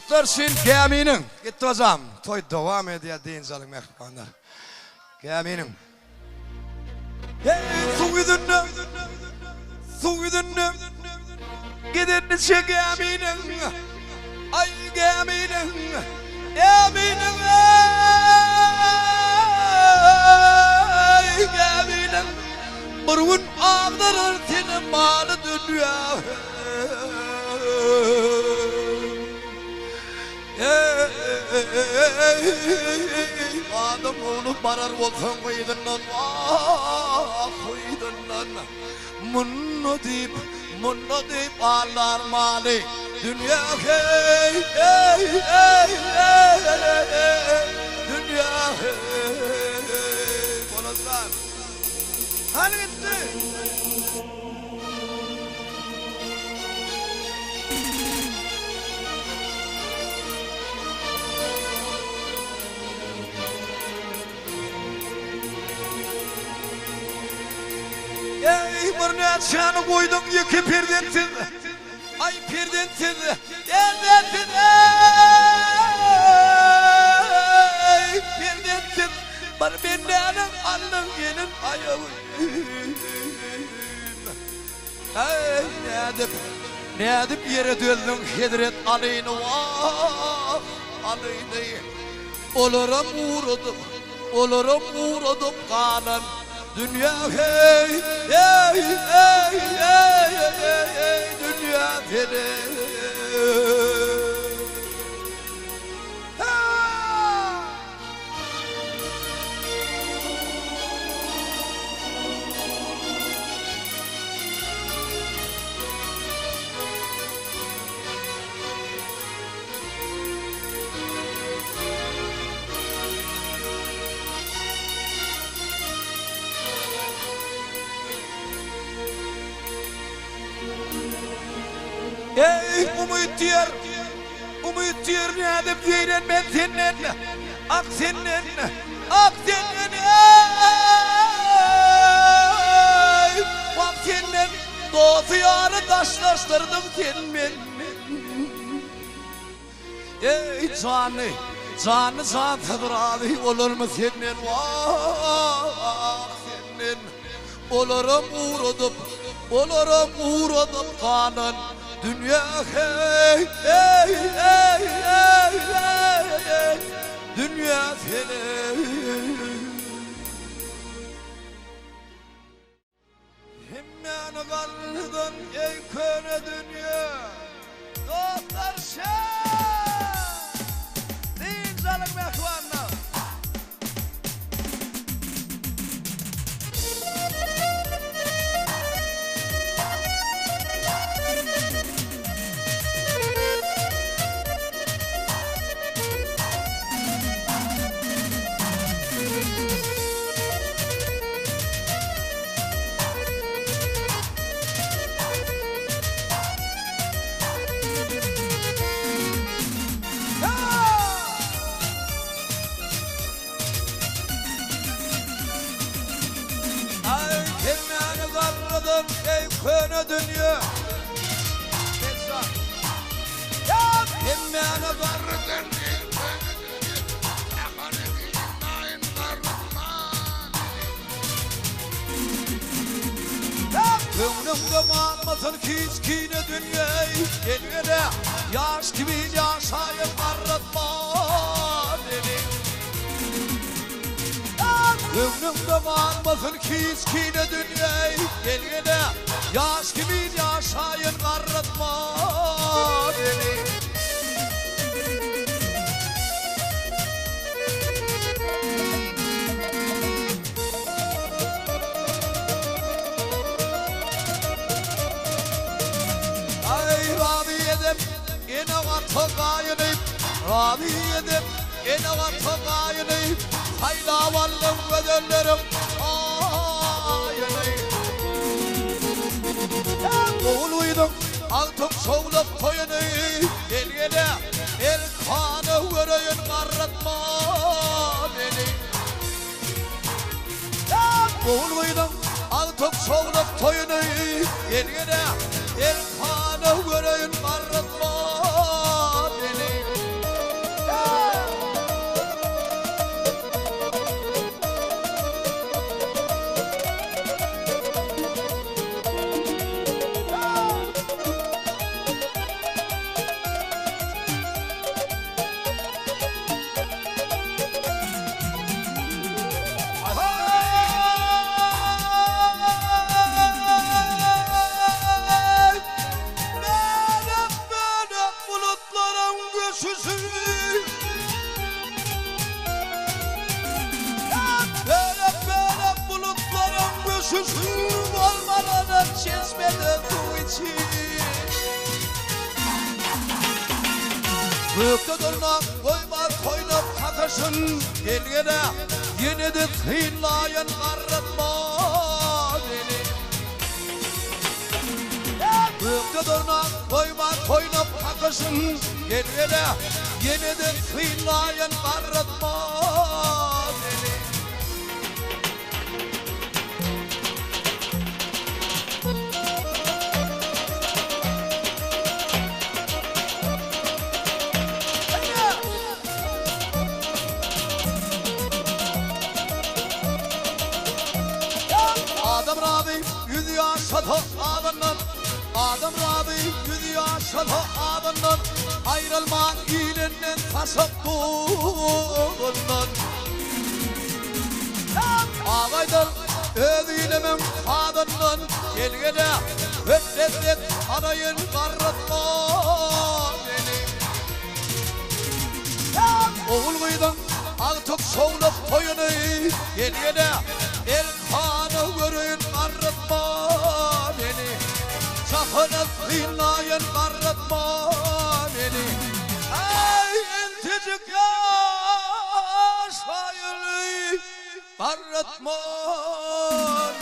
Dostlar şin gäminiň gitdi hojam toý dowam edýär dynç alyň mähribanlar gäminiň Heý suw ýüzünde suw ýüzünde gezendiçe gäminiň aý gäminiň gäminiň eý gäminiň bir gün agdarar seni maly dünýä. Eý, adam ogly barar bolsaň yzyndan, wah, yzyndan. Munda diýip, munda diýip aldar maly dünýä heý, eý, eý, eý, eý, dünýä heý. Bolatjan. Hany gitdi? Eý, bir näçäni goýduň ýeke perzentsiz, Aý, perzentsiz, perzentsiz, eý, perzentsiz, Bir bendäniň alnyň gelin aýagy. Eý, nädip, nädip ýere dözdüň hezret Alyny, wah, Alyny. Olaram ugradyp, olaram ugradyp galan dünýä heý, eý, eý, eý, eý, eý, dünýä seni. Eý, umyt diýer, umyt diýer nädip zeýrenmen senden, ak senden, ak senden, eý, wah senden, dosty-ýary daşlaşdyrdyň sen menden. Eý, janly, janly jansyz razy bolarmy senden, wah, senden. Olaram ugradyp, olaram ugradyp galan dünýä heý, eý, eý, eý, eý, eý, dünýä seni. Hemmäni galdyň eý köne dünýe. Dostlar şä! Dynç alyň mähribanlar! Aý hemmäni garradan eý köne dünýe. Hemmäni garradan eý köne dünýe. Jahany giňaýyn garratman Köňlüňde galmasyn hiç kine dünýe Gel gele ýaş kimin ýaşaýyn garratman meni. Köňlüňde galmasyn hiç kine dünýe Gel gele ýaş kimin ýaşaýyn garratma meni. Aý razy edip ene-ata gaýyny Razy edip Ene-ata gaýyny saýlap aldyň gözelleriň aýyny. Ogul gyzyň altyn şowluk toýuny gel-gele erkana göreýin garratma meni. Ogul gyzyň altyn şowluk toýuny gel-gele erkana göreýin garratma meni. göçüşi. Bölek-bölek bulutlaryň göçüşi, Bolmalydyr çeşmede suw içi. Gökde durna goýma toýnap kakaşyn, Gel-gele, ýene-de synlaýyn garratma meni. Gökde durna goýma toýnap kakyşyn, Gel-gele, ýene-de synlaýyn garratma meni. Adam razy ýüz ýaşasa azyndan, Adam razy ýüz ýaşasa azyndan, Aýrylman ilinden saçak duzundan. Agaýdyr öz ilimiň sazyndan, Gel-gele, köp lezzet alaýyn garratma meni. Ogul-gyzyň agtyk şowlap toýuny, Gel-gele, erkana göreýin garratma meni. Jahana synlaýyn garratma meni. Aý, entejik ýaşaýyly garratma meni.